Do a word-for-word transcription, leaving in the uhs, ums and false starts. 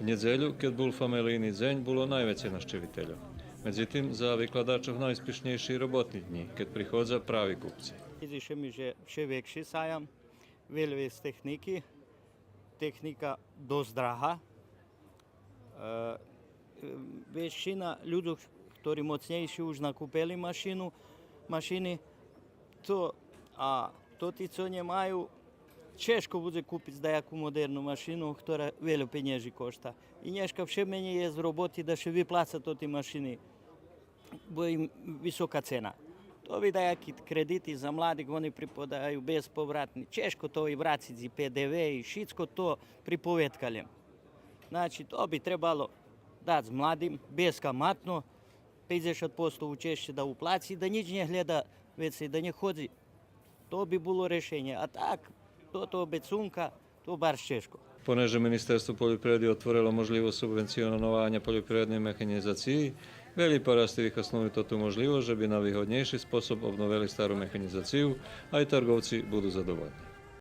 Нєдзелю, кед бул фамелийни дзень, було найвецей нащивительох. Медзитим, за викладачох найуспишнєйши роботни днї, кед приходза прави купци. Видзиш ми же вше векши саям, вельо єст технїки, технїка досц драга. Е, векшина людзох хтори моцнєйши уж накупели машину, машини, то, а тоти цо нємаю, чежко будзе купиц даяку модерну машину, хтора вельо пенєжи кошта. И нєшка вше менєй єст роботи да ше виплаца тоти машини, бо им висока цена. То би даяки кредити за младих, вони припадаю безповратни. Чежко то и врациц, и П Д В, и шицко то приповедка лєм. Значи, то би требало дац младим, безкаматно, пейдзешат посто учешће да уплаци, да нїч нє глєда вецей, да нє ходзи. То би було решенє. А так, тото обецунка, то барз чежко. Понеже Министерство польопривреди отворело можлївосц субвенционованя польопривредней механїзациї, велї парасти вихасную тоту можлївосц же би на вигоднєйши способ обновели стару механїзацию, а и тарговци буду задовольни.